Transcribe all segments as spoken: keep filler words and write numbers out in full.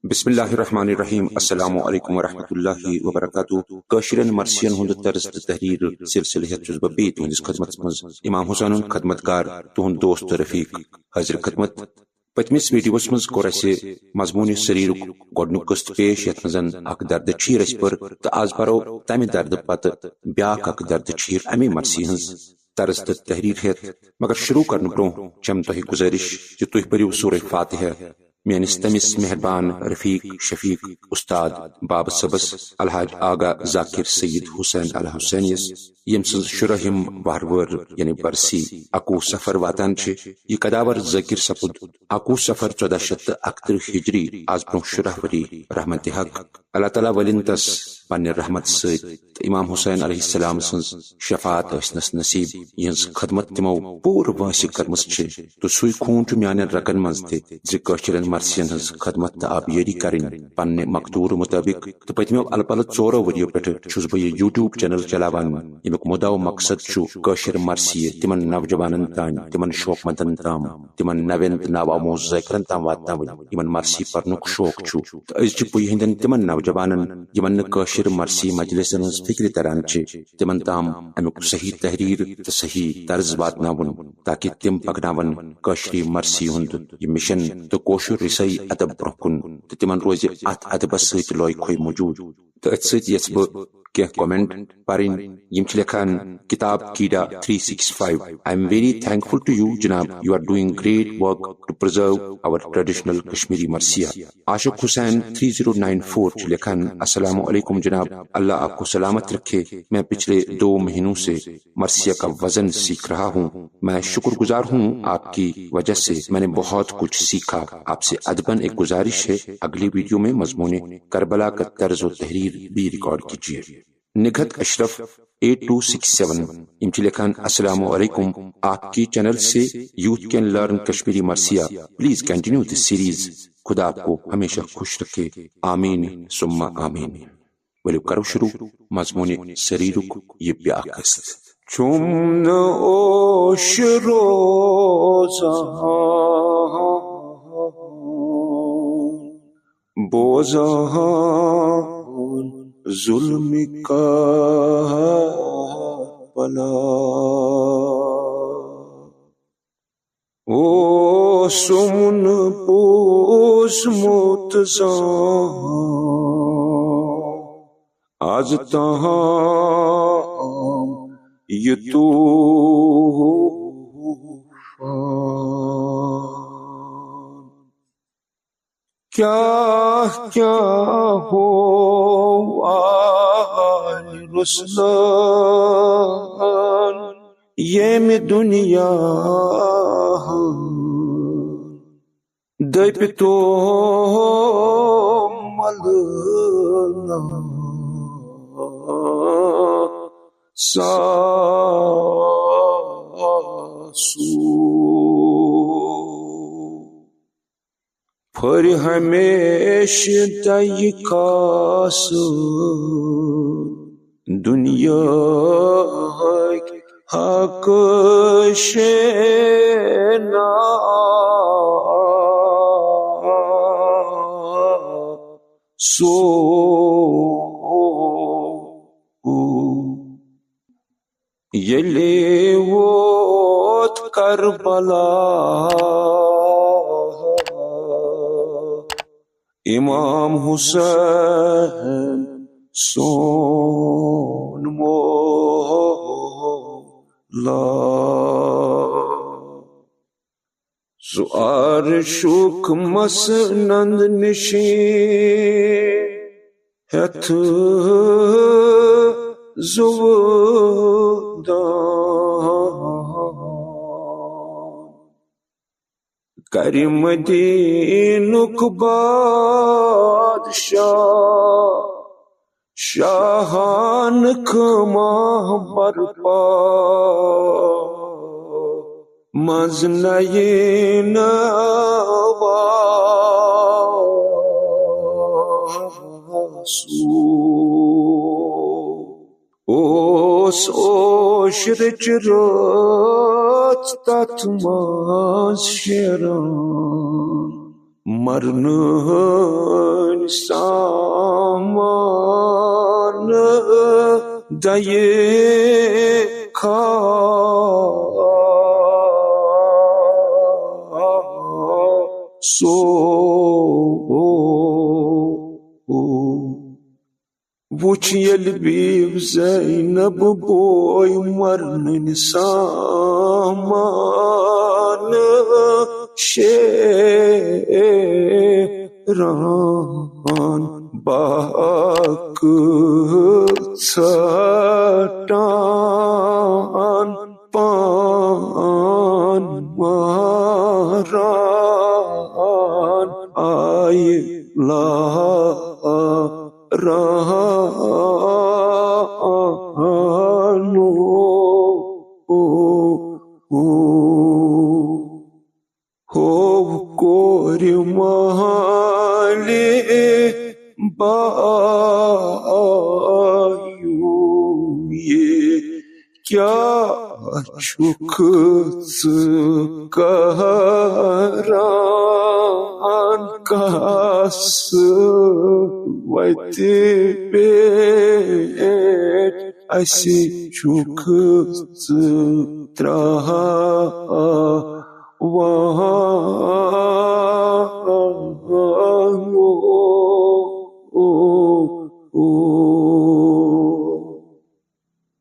بسم اللہ الرحمن الرحیم۔ السلام علیکم ورحمۃ اللہ وبرکاتہ۔ کٲشرٮ۪ن مرثین ہُنٛد طرز تہٕ تحریر سلسلہٕ ہٮ۪تھ چھُس بہٕ بیٚیہِ تُہنٛدِس خدمتس منٛز امام حسینُن، خدمتگار، تُہنٛد دوست تہٕ رفیق، حٲضِر خدمت۔ پٔتمِس ویڈیوس منٛز کوٚر اَسہِ مضموٗنِ سریرُک گۄڈٕنیُک قٕسط پیش، یَتھ منٛز اکھ دردٕ چھیٖر اَسہِ پٔر، تہٕ آز پَرو تَمہِ دردٕ پتہٕ بیٛاکھ اکھ دردٕ چھیٖر اَمے مرثی ہٕنٛز طرز تہٕ تحریر ہٮ۪تھ۔ مگر شروع کرنہٕ برٛونٛہہ چھم تۄہہِ گُزٲرِش زِ تُہۍ پٔرِو سورہ فاتحہ میٲنِس تٔمِس مہربان رفیق، شفیق، استاد، بابہٕ صٲبس، الحاج آغا ذاکر سید حسین الحسینیس، ییٚمۍ سٕنٛز شُراہِم وہروٲر، یعنی برسی، اکوُہ صفر واتان چھِ۔ یہِ قداور ذٲکر سپُد اکوُہ صفر ژۄداہ شیٚتھ تہٕ اکترٕہ ہجری، از برٛونٛہہ شُراہ ؤری، رحمتِ حق۔ اللہ تعالیٰ ؤلِن تس پننہِ رحمت سۭتۍ تہٕ امام حسین علیہ السلام سٕنٛز شفاعت ٲسنس نصیب، یِہٕنٛز خدمت تِمو پوٗرٕ وٲنٛسہِ کٔرمٕژ چھِ۔ تہٕ سُے خوٗن چھُ میانٮ۪ن رگن منٛز تہِ زِ کٲشرٮ۪ن مرثین ہٕنٛز خدمت تہٕ آبیٲری کرٕنۍ پننہِ مقدوٗر مُطٲبِق۔ تہٕ پٔتمیو الہٕ پلہٕ ژورو ؤرِیو پٮ۪ٹھٕ چھُس بہٕ یہِ YouTube channel چلاوان، ییٚمیُک مُدعا و مقصد چھُ کٲشِر مرثیہِ تِمن نوجوانن تام، تِمن شوقمندن تام، تِمن نوٮ۪ن تہٕ نوآموز ذٲکرن تام واتناوٕنۍ، یِمن مرثی پرنُک شوق چھُ۔ تہٕ أزچہِ پُیہِ ہٕنٛدٮ۪ن تِمن نوجوانن، یِمن نہٕ کٲشِر مرثی مجلسن ہٕنٛز فِکرِ تران چھِ، تِمن تام اَمیُک صحیح تحریر تہٕ صحیح طرز واتناوُن، تاکہِ تِم پکناون کٲشرِ مرثی ہُنٛد یہِ مِشن تہٕ کٲشُر رسٲیی ادب برٛونٛہہ کُن، تہٕ تِمن روزِ اتھ ادبس سۭتۍ لوے کھوے موجود۔ تہٕ أتھۍ سۭتۍ یژھٕ بہٕ کینٛہہ comment پرٕنۍ۔ یِم چھِ لیکھان، کتاب کیڈا three six five، I am very thankful to you جناب، you are doing great work to preserve our traditional Kashmiri مرثیہ۔ عاشق Hussain three zero nine four چھُ لیکھان، السلام علیکم جناب، اللہ آپ کو سلامت رکھے۔ میں پچھلے دو مہینوں سے مرثیہ کا وزن سیکھ رہا ہوں۔ میں شکرگزار ہوں، آپ کی وجہ سے میں نے بہت کچھ سیکھا۔ آپ سے ادباً ایک گزارش ہے، اگلی ویڈیو میں مضمون کربلا کا طرز و تحریر بھی ریکارڈ کیجیے۔ نگہت اشرف eight two six seven، یِم چھِ لیکھان، السلام علیکم، آپ کی چینل سے youth can learn Kashmiri مرثیہ، please continue this series، خدا آپ کو ہمیشہ خوش رکھے، آمین ثم آمین۔ ؤلِو کرو شروع مضموٗنِ سریرُک یہِ بیٛاکھ قٕسط۔ چھُم نہٕ اوش روزان بوزان ظلم کا پلا۔ اوسُم نہٕ پوٚزمُت زانٛہہ از تام یہِ طوفان۔ کیٛاہ کیٛاہ ہوو آے رُسلان ییٚمہِ دُنیا دٔپۍ تو ملنا ساسو۔ پھٔرۍ ہمیشہٕ دَیہِ کاسہٕ دُنیاہٕکۍ حق شینا سو۔ ییٚلہِ ووت کربلا امام حسین سون مولا، سُہ عرشُک مسند نشین ہیتھ زُوٕ دان۔ کرِ مدینُک بادشاہ شاہانہٕ خٲمہ برپا، منٛز نَیہِ نواسو۔ اوس اوشرٕچ رٲژ تتھ منٛز شیران، مرنہٕ سامان دَیہِ خاصو۔ وُچھ ییٚلہِ بیٖو زینب بوے مرنٕنۍ سامان شیران، باکہٕ ژھٹان پان ماران آیہِ لا رانو۔ ہو کورِ مالہِ بایوٗ یہِ کیٛاہ چھُکھ ژٕ کران؟ کس وتہِ پٮ۪ٹھ اسہِ چھُکھ ژٕ ترٛاوان؟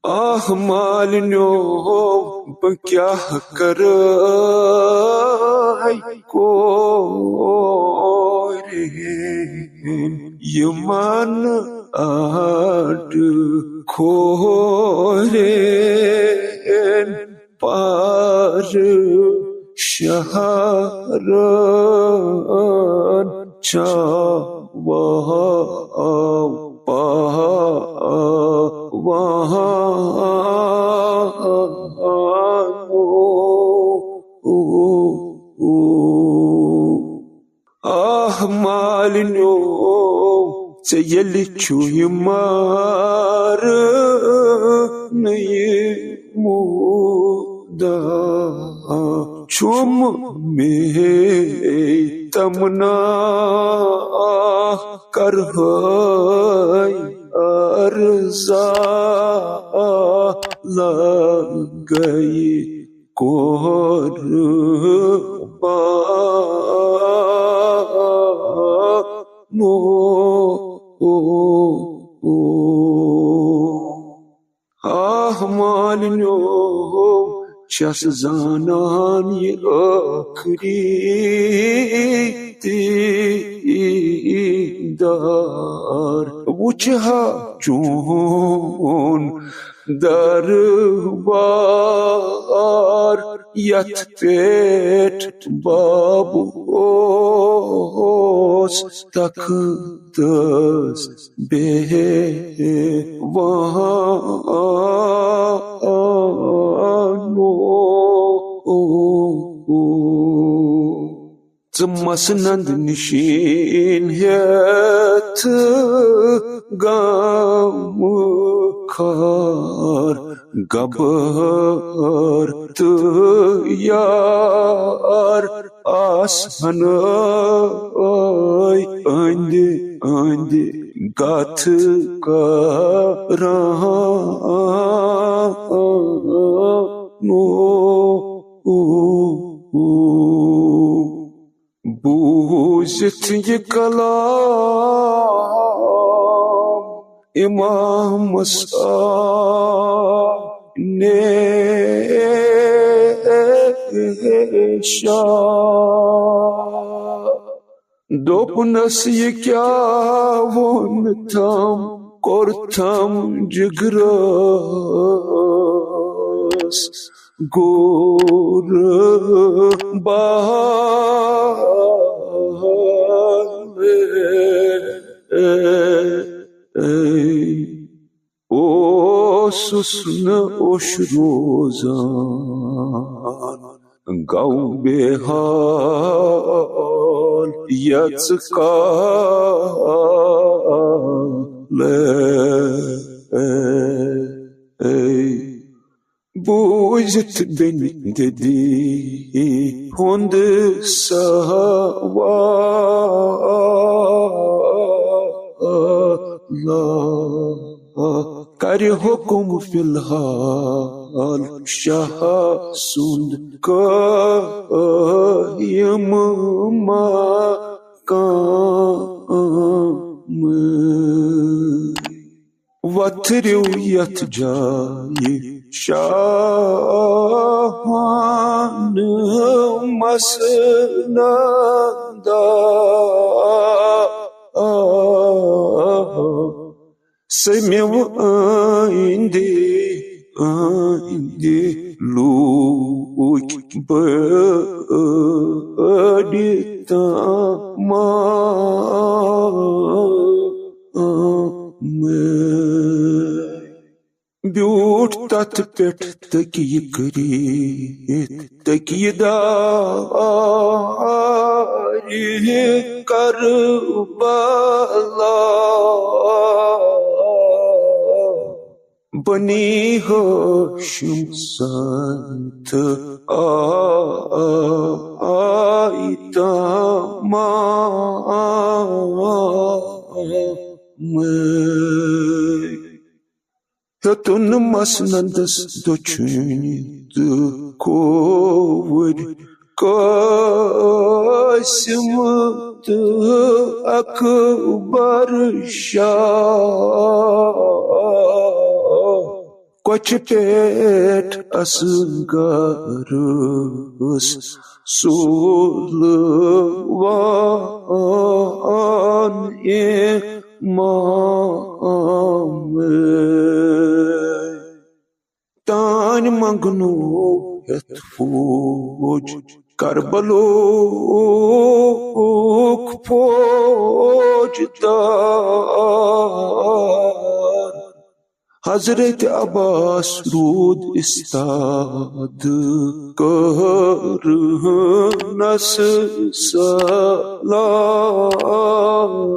آہ مالِنیو، بہٕ کیٛاہ کرٕ کورِ یِمن آٹہٕ کھورٮ۪ن؟ پار شہرن چاواو پاوان۔ آہ مالِنیو، ژےٚ ییٚلہِ چھُے مارنٕے موٗدا، چھُم مے تمنا کرہاے عرضا لگے قربانو۔ آہ مالِنیو، چھَس زانان یہِ ٲخری دیٖدار۔ وٕچھِ ہا چون دربار یتھ پٮ۪ٹھ باب اوس تخت تس بیوانو۔ ژٕ مسند نشین ہیتھ غم خار گبر تہٕ یار آسہن أنٛدۍ أنٛدۍ گتھ کران۔ بوٗزِتھ یہِ کلام امامس آو نیشان۔ دوٚپنس، یہِ کیٛاہ ووٚن تھم، کوٚر تھم جگرس گور بال۔ اوسُس نہٕ اوش روزان، گوٚو بے حال یژ کالے۔ بوٗزِتھ بیٚنہِ دِدی ہُنٛد سوال، کرِ حُکُم فی الحال شاہ سُنٛد قٲیِم مقام۔ وۄتھرِو یَتھ جایہِ شاہانہٕ مسندہ، سٔمِو أنٛدِ أنٛدِ لوٗکھ بٔڑۍ تمام۔ بیوٗٹھ تتھ پٮ۪ٹھ تکیہِ کٔرِتھ، تکیہِ دارِ کربلا۔ بنی ہاشم سنتھ آئی تمام۔ ہیوٚتُن مسندس دٔچھُنہِ تہٕ کھووُر قاسم تہٕ اکبر شاہ۔ کۄچھِ پٮ۪ٹھ اصغرس سولوان امام۔ تانۍ منگنو ہیتھ فوج کربلوک فوج دار۔ حضرت عباس روٗد استاد قہرنس سلام۔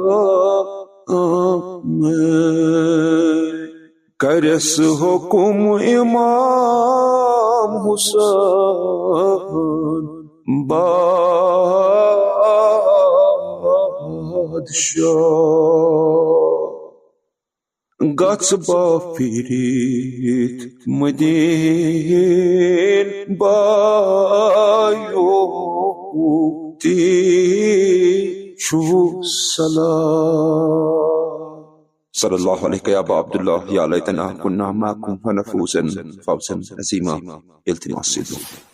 کرس حکم امام حسین بادشاہ۔ گژھ با پھیرِتھ مدین بایو تی چھُ سلام۔ صلی اللہ علیک یا ابا عبداللہ، یا لیتنا کنا معکم فنفوز فوزا عظیما۔ التماس سے دعا۔